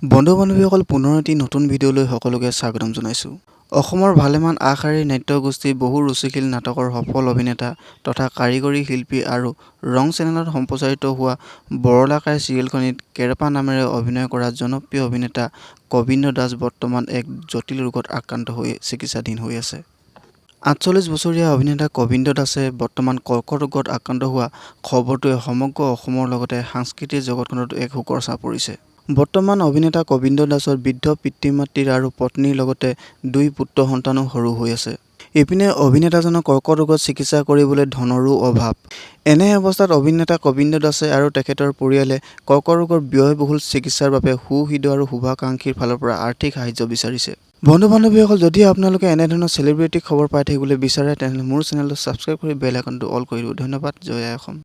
বন্ধু বান্ধৱীসকল, পুনৰ এটি নতুন ভিডিঅ'লৈ সকলোকে স্বাগতম জনাইছোঁ। অসমৰ ভালেমান আগশাৰীৰ নাট্যগোষ্ঠীৰ বহু ৰুচিশীল নাটকৰ সফল অভিনেতা তথা কাৰিকৰী শিল্পী আৰু ৰং চেনেলত সম্প্ৰচাৰিত হোৱা বৰলা কাই চিৰিয়েলখনিত কেৰেপা নামেৰে অভিনয় কৰা জনপ্ৰিয় অভিনেতা কবীন্দ্ৰ দাস বৰ্তমান এক জটিল ৰোগত আক্ৰান্ত হৈ চিকিৎসাধীন হৈ আছে। 48 বছৰীয়া অভিনেতা কবীন্দ্ৰ দাসে বৰ্তমান কৰ্কট ৰোগত আক্ৰান্ত হোৱা খবৰটোৱে সমগ্ৰ অসমৰ লগতে সাংস্কৃতিক জগতখনতো এক শোকৰ ছাঁ পৰিছে। বৰ্তমান অভিনেতা কবীন্দ্ৰ দাসৰ বৃদ্ধ পিতৃ মাতৃ আৰু পত্নীৰ লগতে দুই পুত্ৰ সন্তানো সৰু হৈ আছে। ইপিনে অভিনেতাজনক কৰ্কট ৰোগত চিকিৎসা কৰিবলৈ ধনৰো অভাৱ। এনে অৱস্থাত অভিনেতা কবীন্দ্ৰ দাসে আৰু তেখেতৰ পৰিয়ালে কৰ্কট ৰোগৰ ব্যয়বহুল চিকিৎসাৰ বাবে সুহৃদ আৰু শুভাকাংক্ষীৰ ফালৰ পৰা আৰ্থিক সাহায্য বিচাৰিছে। বন্ধু বান্ধৱীসকল, যদি আপোনালোকে এনেধৰণৰ চেলিব্ৰিটি খবৰ পাই থাকিবলৈ বিচাৰে, তেনেহ'লে মোৰ চেনেলটো ছাবস্ক্ৰাইব কৰি বেল আইকনটো অল কৰি দিব। ধন্যবাদ। জয় আই অসম।